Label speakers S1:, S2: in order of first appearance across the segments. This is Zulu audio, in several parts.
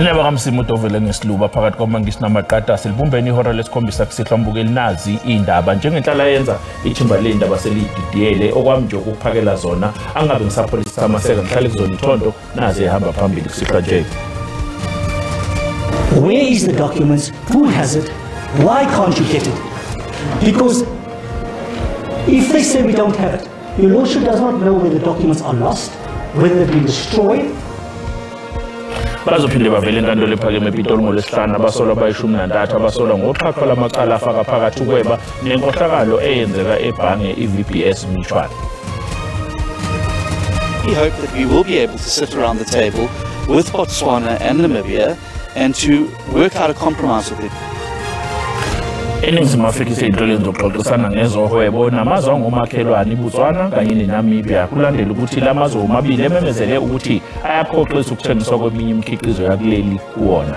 S1: Neba kaMsimu udovele ngesiluba phakathi kwamangisi namaqatha silibumbeni ihora lesikhombisa kusihlwa mbukeli nazi indaba njengenhlala yenza ithimba lendaba selididiyele okwami nje ukuphakela zona angabe ngisapholisa amaseka ngihlale kuzona ithondo nazi ehamba phambili kusihlwa nje.
S2: Where is the documents? Who has it? Why can't you get it? Because if they say we don't have it, your lordship does not know whether the documents are lost, whether they've been destroyed.
S1: Bazophinde bavele enkantolo ephakeme ePitoli ngoLwesihlanu abasolwa abayi-13 abasolwa ngoxhaxha lwamacala afaka phakathi ukweba nenkohlakalo eyenzeka ebhange i-VBS Mutual.
S3: We hope that we will be able to sit around the table with Botswana and Namibia and to work out a compromise with it.
S1: ENingizimu Afrika iseyinhlelweni zokuxoxisana ngezohwebo namazwe angomakhelwane iBotswana kanye neNamibia kulandela ukuthi la mazwe omabili ememezele ukuthi ayaphoqisa ukuthengiswa kweminye imikhiqizo yakuleli kuwona.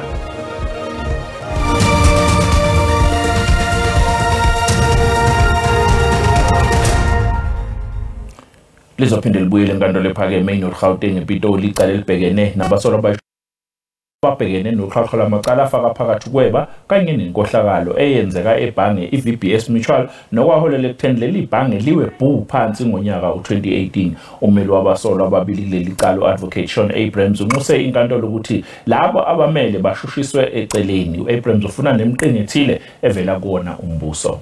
S1: Lizophinde libuyele enkantolo ephakeme eNorth Gauteng ePitoli icala elibhekene nabasolwa babhekene noxhaxha lwamacala afaka phakathi ukweba kanye nenkohlakalo eyenzeka ebhange i-VBS Mutual nokwaholela ekutheni leli bhange liwe bhu phansi ngonyaka u-2018. Ummeli wabasolwa ababili kuleli cala u-Advocate Sean Abrams unxuse inkantolo ukuthi labo abamele bashushiswe eceleni. U-Abrams ufuna nemiqingo ethile evela kuwona umbuso.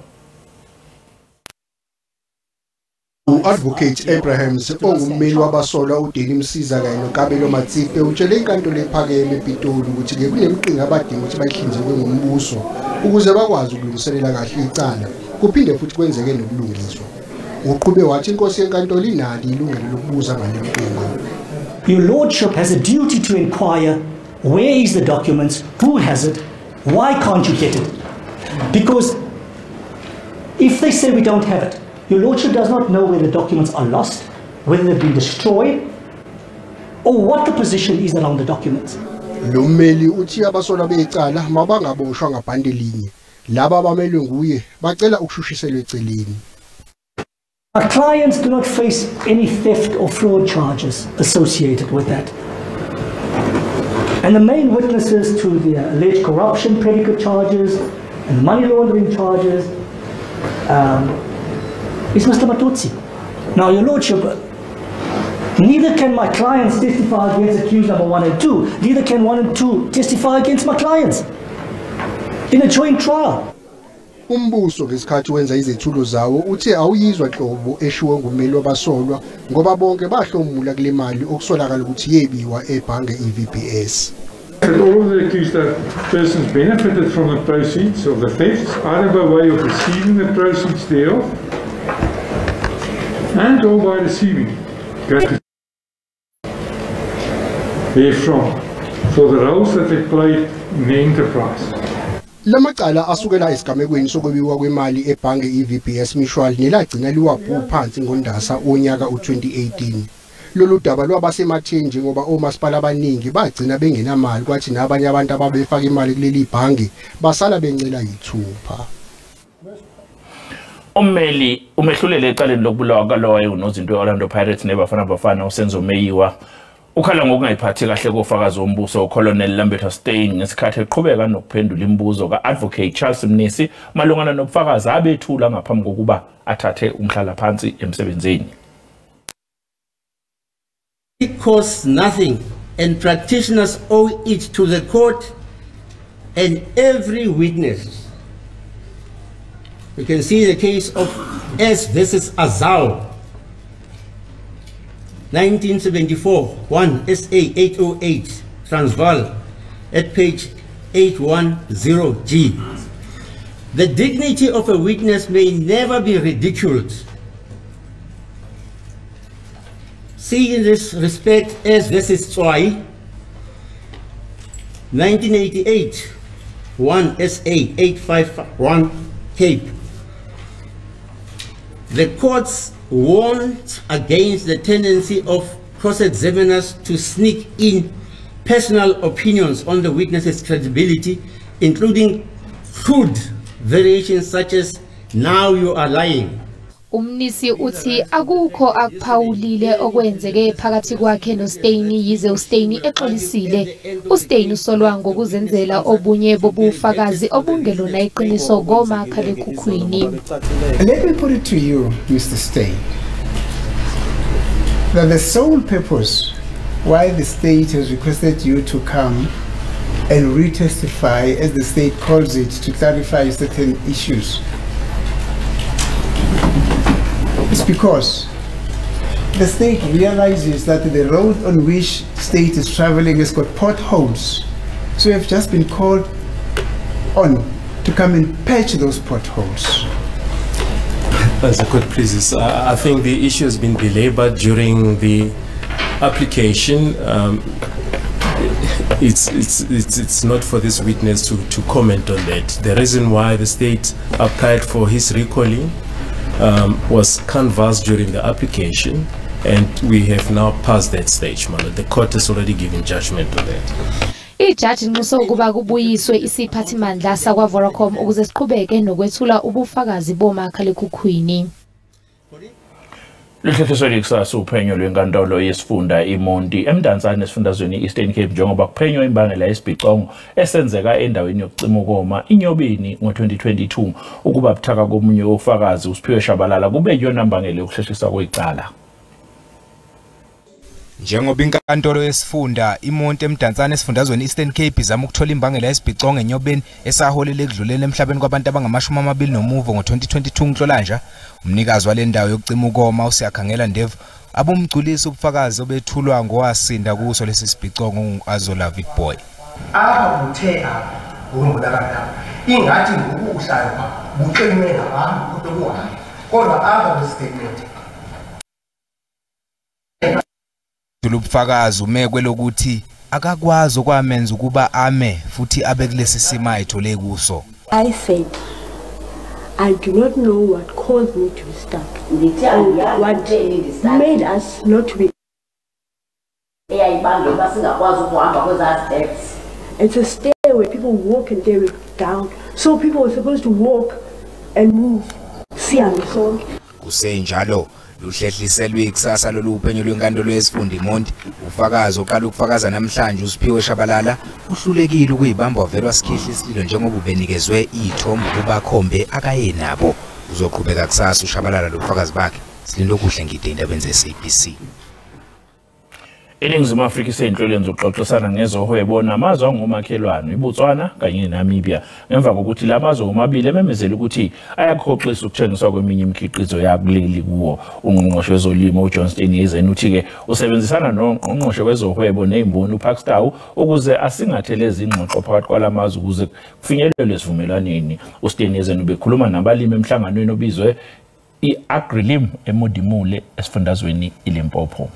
S4: U-Advocate Abrahams ongummeli wabasolwa uDanny Msiza kanye noKabelo Matsipe utshele inkantolo ephakeme ePitoli ukuthi-ke kunemiqingo abadinga ukuthi bayihlinzekwe ngumbuso ukuze bakwazi ukulungiselela kahle icala kuphinde futhi kwenzeke nobulungiswa. Uqhube wathi inkosi yenkantolo inalo ilungelo lokubuza ngale mqingo.
S2: Your lordship has a duty to inquire where is the documents, who has it, why can't you get it? Because if they say we don't have it, your lordship does not know whether the documents are lost, whether they've been destroyed, or what the position is around the documents.
S4: Lo mmeli uthi abasolwa becala mabangaboshwa ngabhande linye. Laba abamelwe nguye bacela ukushushiselwa eceleni.
S2: Our clients do not face any theft or fraud charges associated with that. And the main witnesses to the alleged corruption predicate charges and money laundering charges is Mr. Matodzi. Now, your lordship, neither can my clients testify against accused number 1 and 2, neither can 1 and 2 testify against my clients in a joint trial.
S4: Umbuso ngesikhathi wenza izethulo zawo uthe awuyizwa nhlobo eshiwo ngummeli wabasolwa ngoba bonke bahlomula kule mali okusolakala ukuthi yebiwa ebhange i-VBS.
S5: That all of the accused persons benefited from the proceeds of the thefts, either by way of receiving the proceeds thereof and or by receiving therefrom for the roles that they played in the enterprise.
S4: Lamacala asukela esigamekweni sokwebiwa kwemali ebhange i-VBS Mutual nelagcina liwabhu phansi ngoNdasa onyaka u-2018. Lolu daba lwabasematheni njengoba omasipala abaningi bagcina bengenamali kwathi nabanye abantu ababefaka imali kuleli bhange basala bencela yithupha.
S1: Ummeli umehlulele ecaleni lokubulawa kalowo unozinto we-Orlando Pirates neBafana Bafana uSenzo Meyiwa ukhala ngokungayiphathi kahle kofakazi wombuso uColonel Lamberto Steyn ngesikhathi eqhubeka nokuphendula imibuzo ka-Advocate Charles Mnisi malungana nobufakazi abethula ngaphambi kokuba athathe umhlalaphansi emsebenzini.
S6: It costs nothing and practitioners owe it to the court and every witness. You can see the case of S versus Azao, 1974, 1 SA 808, Transvaal, at page 810G. The dignity of a witness may never be ridiculed. See in this respect S versus Tswai, 1988, 1 SA 851, Cape. The courts warned against the tendency of cross-examiners to sneak in personal opinions on the witness's credibility, including crude variations such as, now you are lying.
S7: UMnisi uthi akukho akuphawulile okwenzeke phakathi kwakhe noSteyn, yize uSteyn exolisile. USteyn usolwa ngokuzenzela obunye bobufakazi obungelona iqiniso komakhalekhukhwini.
S8: Let me put it to you, Mr. Steyn, that the sole purpose why the state has requested you to come and retestify, as the state calls it, to clarify certain issues, it's because the state realizes that the road on which state is traveling has got potholes. So you have just been called on to come and patch those potholes.
S9: As the court pleases, I think the issue has been belabored during the application. It's not for this witness to comment on that. The reason why the state applied for his recalling was canvassed during the application, and we have now passed that stage, my lord. The court has already given judgment on that.
S7: Ijaji linxuse ukuba kubuyiswe isiphathimandla sakwa-Vodacom ukuze siqhubeke nokwethula ubufakazi bomakhalekhukhwini.
S1: Luhlehliswe kusasa uphenyo lwenkantolo yesifunda iMonti eMdantsane esifundazweni i-Eastern Cape njengoba kuphenywa imbangela yesibhicongo esenzeka endaweni yokucima ukoma iNyobeni ngo-2022. Ukuba buthaka komunye wofakazi uSiphiwe Shabalala kube yiyona mbangela yokuhlehliswa kwecala.
S10: Njengoba inkantolo yesifunda iMonti eMdantsane esifundazweni Eastern Cape izama ukuthola imbangela yesibhicongo eNyobeni esaholele ekudluleni emhlabeni kwabantu abangama-20 ngo-2022 Nhlolanja, umnikazi wale ndawo yokucima ukoma uSiyakhangela Ndevu abumgculisa ubufakazi obethulwa ngowasinda kuso lesi sibhicongo ngu-Azola Witboy.
S11: Apha kuthe apha ngokumbonakala ingathi ngoku uhlayo pha buxinwe ngabantu kodwa kuhayi kodwa apha kwi-statement
S10: ubufakazi umekwe lokuthi akakwazi okwamenza ukuba ame futhi abe kulesi simo ayithole kuso.
S12: I said I do not know what caused me to be stuck, what made us not to be. It's a stair where people walk and they were down, so people were supposed to walk and move.
S10: Kusenjalo luhlehliselwe ikusasa lolu uphenyo lwenkantolo yesifunda iMonti. Ufakazi oqala ukufakaza namhlanje uSiphiwe Shabalala uhlulekile ukuyibamba wavelwa sikhihla isililo njengoba ubenikezwe iy'thombe kubakhombe akayenabo. Uzoqhubeka kusasa uShabalala lobufakazi bakhe. Silindokuhle Ngide endabeni ze-SABC.
S1: INingizimu Afrika isenhlelweni zokuxoxisana ngezohwebo namazwe angomakhelwane iBotswana kanye neNamibia emva kokuthi la mazwe omabili ememezele ukuthi ayakhoxisa ukuthengiswa kweminye imikhiqizo yakuleli kuwo. Ungqongqoshe wezolimo uJohn Steenhuisen uthi-ke usebenzisana nongqongqoshe wezohwebo nezimboni uParks Tau ukuze asingathe lezi ngxoxo phakathi kwalamazwe ukuze kufinyelelwe esivumelwaneni. USteenhuisen ubekhuluma nabalimi emhlanganweni obizwe i-Agrilim eModimule esifundazweni iLimpopo.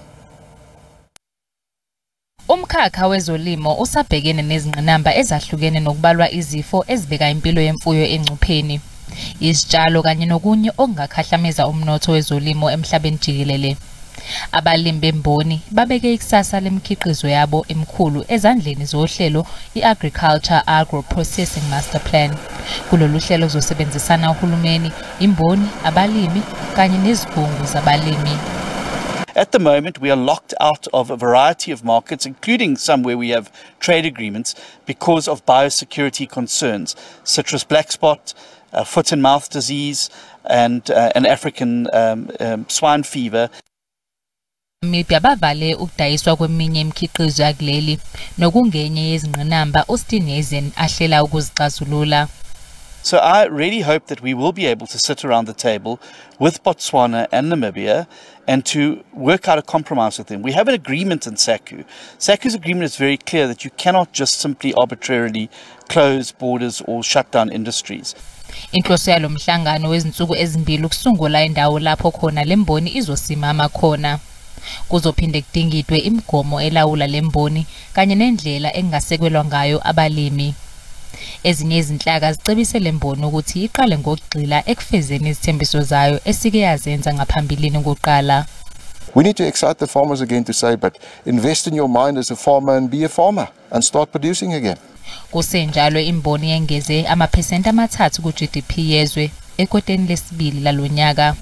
S13: Umkhakha wezolimo usabhekene nezingqinamba ezahlukene nokubalwa izifo ezibeka impilo yemfuyo engcupheni, izitshalo kanye nokunye okungakhahlameza umnotho wezolimo emhlabeni jikelele. Abalimi bemboni babeke ikusasa lemikhiqizo yabo emikhulu ezandleni zohlelo i-Agriculture Agro-Processing Master Plan. Kulolu hlelo kuzosebenzisana uhulumeni, imboni, abalimi kanye nezigungu zabalimi.
S3: At the moment, we are locked out of a variety of markets, including some where we have trade agreements, because of biosecurity concerns, citrus black spot, foot and mouth disease, and African swine fever.
S13: Namibia bavale ukudayiswa kweminye imikhiqizo yakuleli nokungenye yezingqinamba uSteenhuisen ahlela ukuzixazulula.
S3: So I really hope that we will be able to sit around the table with Botswana and Namibia and to work out a compromise with them. We have an agreement in SACU. SACU's agreement is very clear that you cannot just simply arbitrarily close borders or shut down industries.
S13: Inhloso yalo mhlangano wezinsuku ezimbili ukusungula indawo lapho khona lemboni izosimama khona. Kuzophinde kudingidwe imigomo elawula lemboni kanye nendlela engasekelwa ngayo abalimi. Ezinye izinhlaka zicebise lemboni ukuthi iqale ngokugxila ekufezeni izithembiso zayo esike yazenza ngaphambilini ngokuqala.
S14: We need to excite the farmers again to say, but invest in your mind as a farmer and be a farmer and start producing again.
S13: Kusenjalo imboni yengeze amaphesenti 3 ku-GDP yezwe ekoteni lesibili lalonyaka.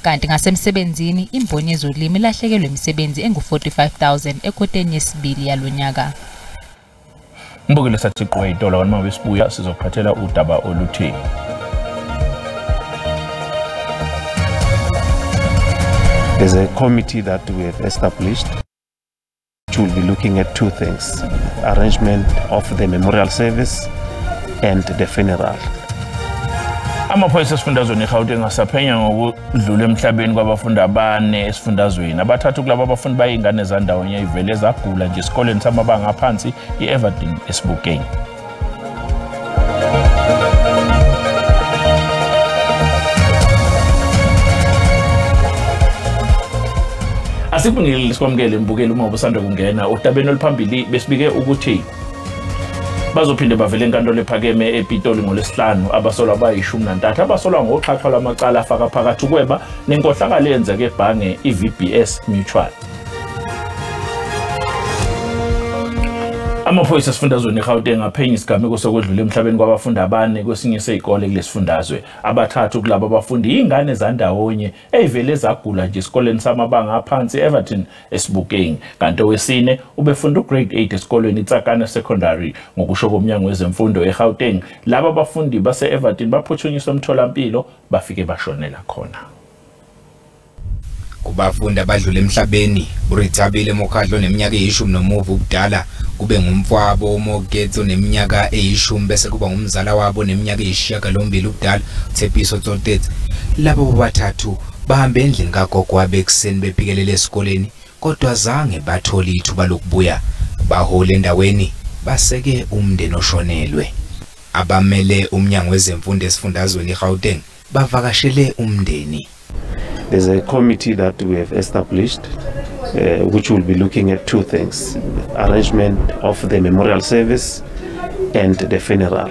S13: Kanti ngasemsebenzini imboni yezolimo ilahlekelwe imisebenzi engu-45,000 ekoteni yesibili yalonyaka.
S1: Mbukele sathi qwe idola uma besibuya sizophathela udaba oluthi
S15: There's a committee that we have established which will be looking at two things: arrangement of the memorial service and the funeral.
S1: Amaphoyisa esifundazweni eGauteng asaphenya ngokudlula emhlabeni kwabafundi abane esifundazweni. Abathathu kulabo abafundi bayingane zandawonye ivele zagula nje esikoleni samabanga aphansi iEverdene eSibukeng. Asikubingelele sikwamukele mbukeli uma ubusanda kungena udabeni oluphambili besibike ukuthi bazophinde bavele enkantolo ephakeme ePitoli ngoLwesihlanu abasolwa abayi-13 abasolwa ngoxhaxha lwamacala afaka phakathi ukweba nenkohlakalo eyenzeke ebhange iVBS Mutual. Amaphoyisa esifundazweni eGauteng aphenya isigameko sokwedlula emhlabeni kwabafundi abane kwesinye sezikole kulesifundazwe. Abathathu kulabo abafundi ingane zandawonye eyivele zagula nje esikoleni samabanga aphansi Everton eSibukeng, kanti owesine ubefunda ugrade 8 esikoleni iTsakane Secondary. Ngokusho komnyango wezemfundo eGauteng, laba abafundi base-Everton baphuthunyiswa emtholampilo bafike bashonela khona.
S10: Kubafundi abadlula emhlabeni uRithabile Mokhatlo neminyaka eyi-10 ubudala, kube ngumfowabo uMoketso neminyaka eyi-10, bese kuba ngumzala wabo neminyaka eyi-8 ubudala uTshepiso Tsotetsi. Labo bobathathu bahambe endlini kagogo wabe ekuseni bephikelele esikoleni, kodwa zange bathole ithuba lokubuya. Bahole endaweni baseke umndeni oshonelwe. Abamele umnyango wezemfundo esifundazweni eGauteng bavakashele umndeni.
S15: There's a committee that we have established which will be looking at two things: arrangement of the memorial service and the funeral,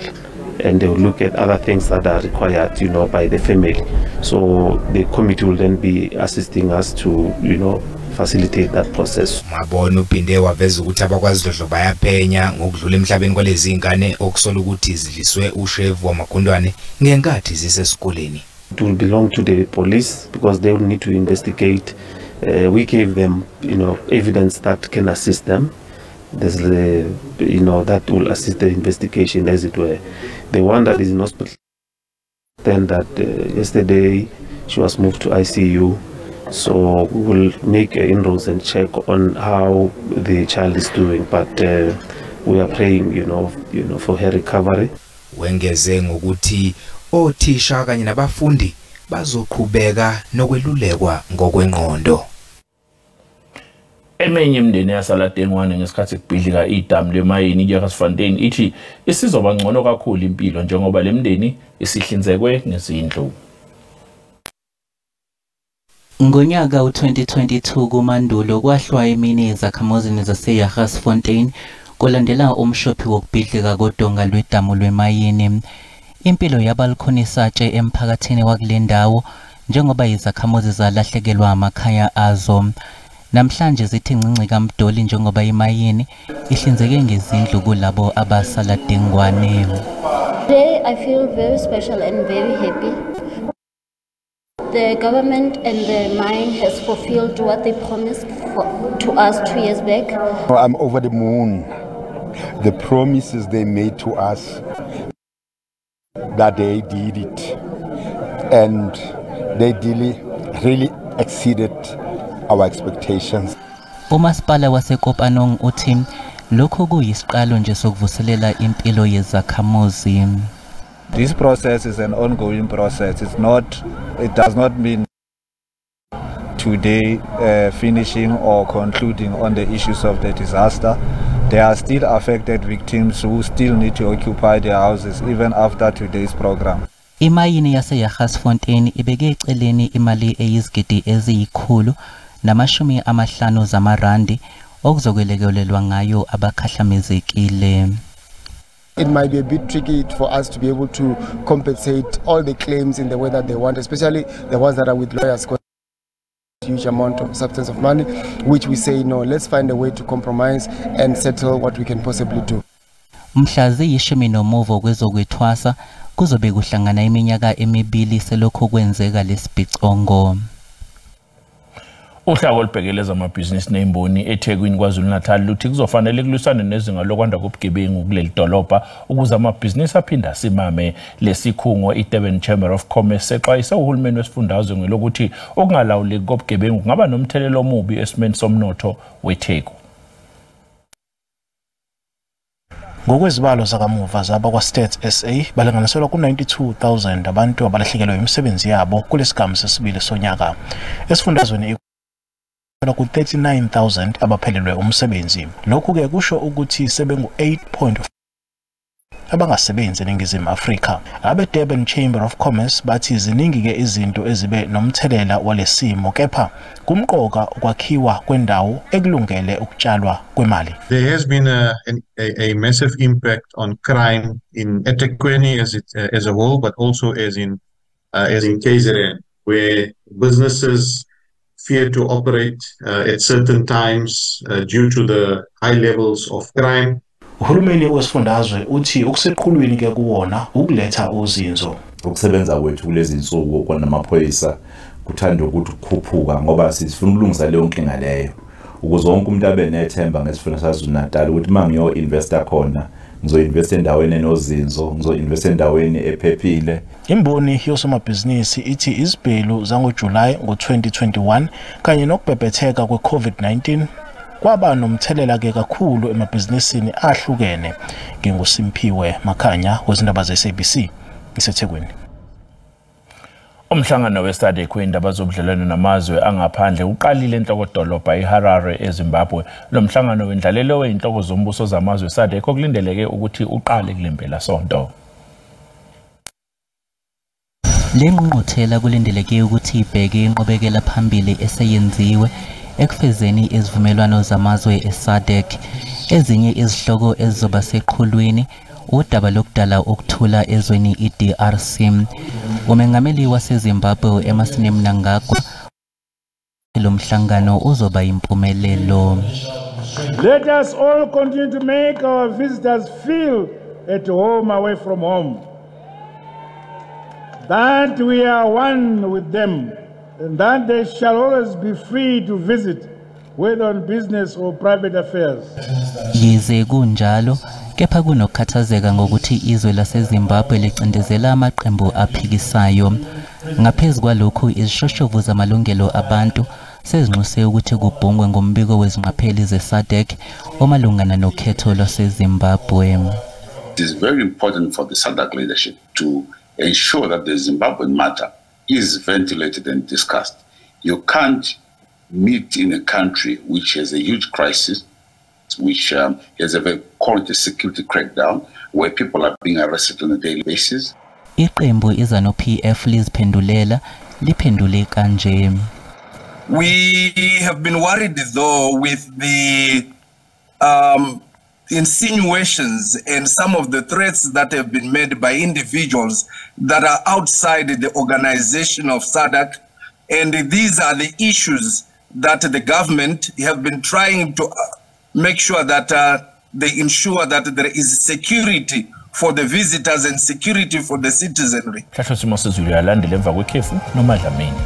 S15: and they will look at other things that are required, you know, by the family. So the committee will then be assisting us to, you know, facilitate that process.
S10: Mabona uphinde waveza ukuthi abakwazidlodlo bayaphenya ngokudlula emhlabeni kwalezi ingane okusola ukuthi zidliswe ushevu wamagundwane ngenkathi zisesikoleni.
S15: It will belong to the police because they will need to investigate. We gave them, you know, evidence that can assist them. There's the, you know, that will assist the investigation, as it were. The one that is in hospital, then that yesterday she was moved to ICU. So we will make inroads and check on how the child is doing. But we are praying, you know, for her recovery.
S10: Wengeze ngokuthi othisha kanye nabafundi bazoqhubeka nokwelulekwa ngokwengqondo.
S1: Eminye imindeni yasaladengwane ngesikhathi kubhidlika idamu lemayini iJagersfontein ithi isizoba ngcono kakhulu impilo njengoba lemindeni isihlinzekwe ngezindlu.
S16: Ngonyaka u-2022 kuMandulo kwahlwa imini ezakhamuzini zaseJagersfontein kulandela umshophi wokubhidlika kodonga lwedamu lwemayini. Impilo yabalukhonisatshe emphakathini wakule ndawo njengoba izakhamuzi zalahlekelwa amakhaya azo. Namhlanje zithi ncinci kaMdoli njengoba imayini ihlinzeke ngezindlu kulabo abasala dengwane.
S17: Today I feel very special and very happy. The government and the mine has fulfilled what they promised to us 2 years back.
S18: I'm over the moon. The promises they made to us, that they did it, and they really exceeded our expectations.
S16: Umasipala waseKopanong uthi lokho kuyisiqalo nje sokuvuselela impilo yezakhamuzi.
S19: This process is an ongoing process. It does not mean today finishing or concluding on the issues of the disaster. There are still affected victims who still need to occupy their houses even after today's program.
S16: Imayini yaseJagersfontein ibeke eceleni imali eyizigidi eziyi-150 zamarandi okuzokwelekelelwa ngayo abakhahlamezekile.
S8: It might be a bit tricky for us to be able to compensate all the claims in the way that they want, especially the ones that are with lawyers. Huge amount of substance of money, which we say no, let's find a way to compromise and settle what we can possibly do.
S16: Mhla ziyi-10 kwezokwethwasa Kuzobe kuhlangana iminyaka emibili selokhu kwenzeka lesibhicongo.
S1: Uhlaka olubhekele ezamabhizinisi neimboni eThekwini KwaZulu-Natal luthi kuzofanele kulwisane nezinga lokwanda kobugebengu kuleli dolobha ukuze amabhizinisi aphinde asimame. Lesikhungo iDurban Chamber of Commerce sexwayise uhulumeni wesifundazwe ngelokuthi ukungalawuleki kobugebengu kungaba nomthelela omubi esimeni somnotho weTheku.
S20: Ngokwezibalo zakamuva zabakwa-Stats SA balinganiselwa ku-92,000 abantu abalahlekelwe imisebenzi yabo kulesigamu sesibili sonyaka. Esifundazweni ku-39,000 abaphelelwe umsebenzi. Lokhu-ke kusho ukuthi sebengu-8.4 abangasebenzi eNingizimu Afrika. Abe-Durban Chamber of Commerce bathi ziningi-ke izinto ezibe nomthelela walesimo, kepha kumqoka ukwakhiwa kwendawo ekulungele ukutshalwa kwemali.
S21: There has been a massive impact on crime in eThekwini as a whole, but also as in KZN, where businesses fear to operate at certain times due to the high levels of crime.
S20: Uhulumeni wesifundazwe uthi okuseqhulwini ke kuwona ukuletha uzinzo.
S22: Ukusebenza kwethu kulezi insuku kwanamaphoyisa kuthanda ukuthi ukukhuphuka ngoba sifuna ukulungisa leyo nkinga leyo ukuze wonke umuntu abe nethemba ngesifunda saKwaZulu-Natal ukuthi uma ngiyo-investa khona ngizo-investa endaweni enozinzo, ngizo-investa endaweni ephephile.
S20: Imboni yosomabhizinisi ithi izibhelu zangoJulayi ngo-2021 kanye nokubhebhetheka kwe-COVID-19 kwaba nomthelela ke kakhulu emabhizinisini ahlukene. NginguSimphiwe Makhanya wezindaba ze-SABC ngiseThekwini.
S1: Umhlangano we-SADC wendaba zobudlelwano namazwe angaphandle uqalile enhlokodolobha iHarare eZimbabwe. Lo mhlangano wendlalelo wey'nhloko zombuso zamazwe SADC okulindeleke ukuthi uqale kule mpelasonto.
S16: Le ngqungquthela kulindeleke ukuthi ibheke inqubekela phambili eseyenziwe ekufezeni izivumelwano zamazwe e-SADC. Ezinye izihloko ezizoba seqhulwini udaba lokudala ukuthula ezweni i-DRC. Umengameli waseZimbabwe Emmerson Mnangagwa lo mhlangano uzoba impumelelo.
S5: Let us all continue to make our visitors feel at home away from home, that we are one with them and that they shall always be free to visit, whether on business or private affairs.
S16: Yize kunjalo, kepha kunokukhathazeka ngokuthi izwe laseZimbabwe licindezela amaqembu aphikisayo. Ngaphezu kwalokhu, izishoshovu zamalungelo abantu sezinxuse ukuthi kubhungwe ngombiko wezingqapheli ze-SADC omalungana nokhetho lwaseZimbabwe.
S23: It is very important for the SADC leadership to ensure that the Zimbabwean matter is ventilated and discussed. You can't meet in a country which has a huge crisis, which has a very quality security crackdown, where people are being arrested on a daily basis.
S16: Iqembu iZANU-PF liziphendulela liphendule kanje.
S24: We have been worried though with the insinuations and some of the threats that have been made by individuals that are outside the organization of SADC, and these are the issues that the government have been trying to make sure that they ensure that there is security for the visitors and security for the citizenry.
S1: Mhlahlo simo sezulu yalandela emva kwekhefu noMadlamini.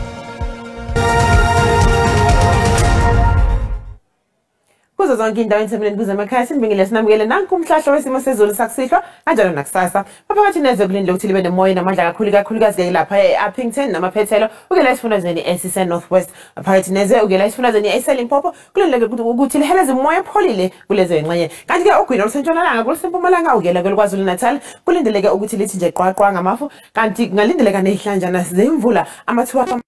S25: Kuzo zonke indawo ensemeni kuzemakhaya sinibingile sinamukele nanku umhlahlo wesimo sezulu sakusihlwa kanjalo nakusasa. Maphakathi nezwe kulindele ukuthi libe nemoya namandla kakhulu kakhulukazi lapha e-Upington namaphethelo ukela esifundazweni esise North West. Maphakathi nezwe ukela esifundazweni eseLimpopo kulindeleke ukuthi liheleze umoya opholile kulezo ingxenye. Kanti ke ogwini olusentshonalanga kolusempumalanga ukela kwelKwaZulu Natal kulindeleke ukuthi lithi nje qwaqwa ngamafu kanti kungalindeleka nezihlanjana zemvula amathuba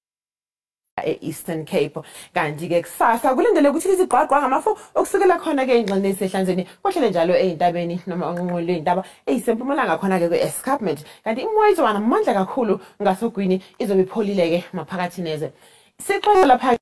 S25: e-Eastern Cape. Kanti ke kusasa kulindele ukuthi liziqwaqwa ngamafu okusukela khona ke ingxenye esehlanzeni kwehlele njalo ezintabeni noma onqonqweni lwezintaba eyisempumalanga khona ke kwe-escarpment. Kanti imoya izoba namandla kakhulu ngasogwini izobe ipholile ke maphakathi neze. Sixoxa lapha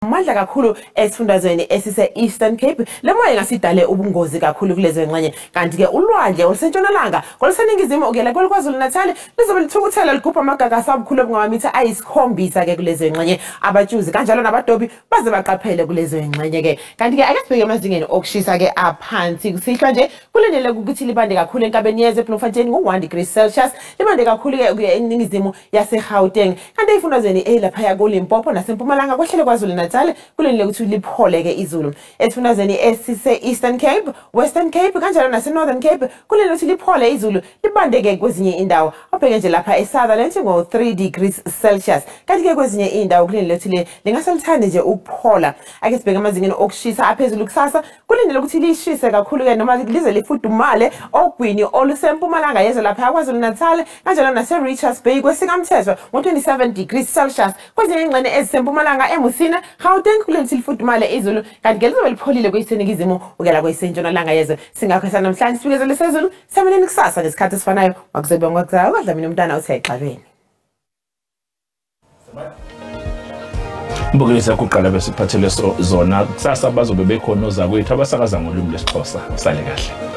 S25: Amandla kakhulu esifundazweni esise-Eastern Cape. Le moya ingasidale ubungozi kakhulu kulezo ngxenye. Kanti-ke ulwandle olusentshonalanga koluseningizimu ukuyela kwelKwaZulu-Natal lizobe lithukuthela ligubha amagagasi abukhulu obungamamitha ayisikhombisa-ke kulezo ngxenye. Abatshuzi kanjalo nabadobi baze baqaphele kulezo ngxenye-ke. Kanti-ke ake sibheke emazingeni okushisa-ke aphansi kusihlwa nje kulindeleke ukuthi libande kakhulu enkabeni yezwe eBloemfontein ngo-1 degrees Celsius, libande kakhulu-ke ukuya eningizimu yaseGauteng. Kanti ey'fundazweni ey'laphaya koLimpopo naseMpumalanga kwehlele KwaZulu-Natal kulindele ukuthi lipholeke izulu. Esifundazweni esise-Eastern Cape, Western Cape kanjalo nase-Northern Cape kulindele ukuthi liphole izulu libandeke kwezinye indawo. Abheke nje lapha e-Sutherland ngo-3 degrees Celsius. Kanti-ke kwezinye indawo kulindele ukuthi lingase lithande nje ukuphola. Ake sibheke emazingeni okushisa aphezulu kusasa, kulindele ukuthi lishise kakhulu-ke noma lize lifudumale ogwini olusempumalanga yezwe lapha KwaZulu-Natal kanjalo nase-Richards Bay kwesikamthethwa ngo-27 degrees Celsius. Kwezinye ingxenye ezisempumalanga eMusina, Gauteng kuleli lifudumale izulu, kanti ke lizobe lipholile kweyiseningizimu ukuyela kweyisentshonalanga yezwe. Singakho sanamhlanje sibikezele sezulu semeneni kusasa ngesikhathi esifanayo. Makuzobonga kwakuzayo kwadlamini umntana uthi ayixabene.
S1: Mbukeli kuqala besiphathele zona kusasa bazobe bekhona ozakwethu abasakaza ngolimi lwesiXhosa. Sale kahle.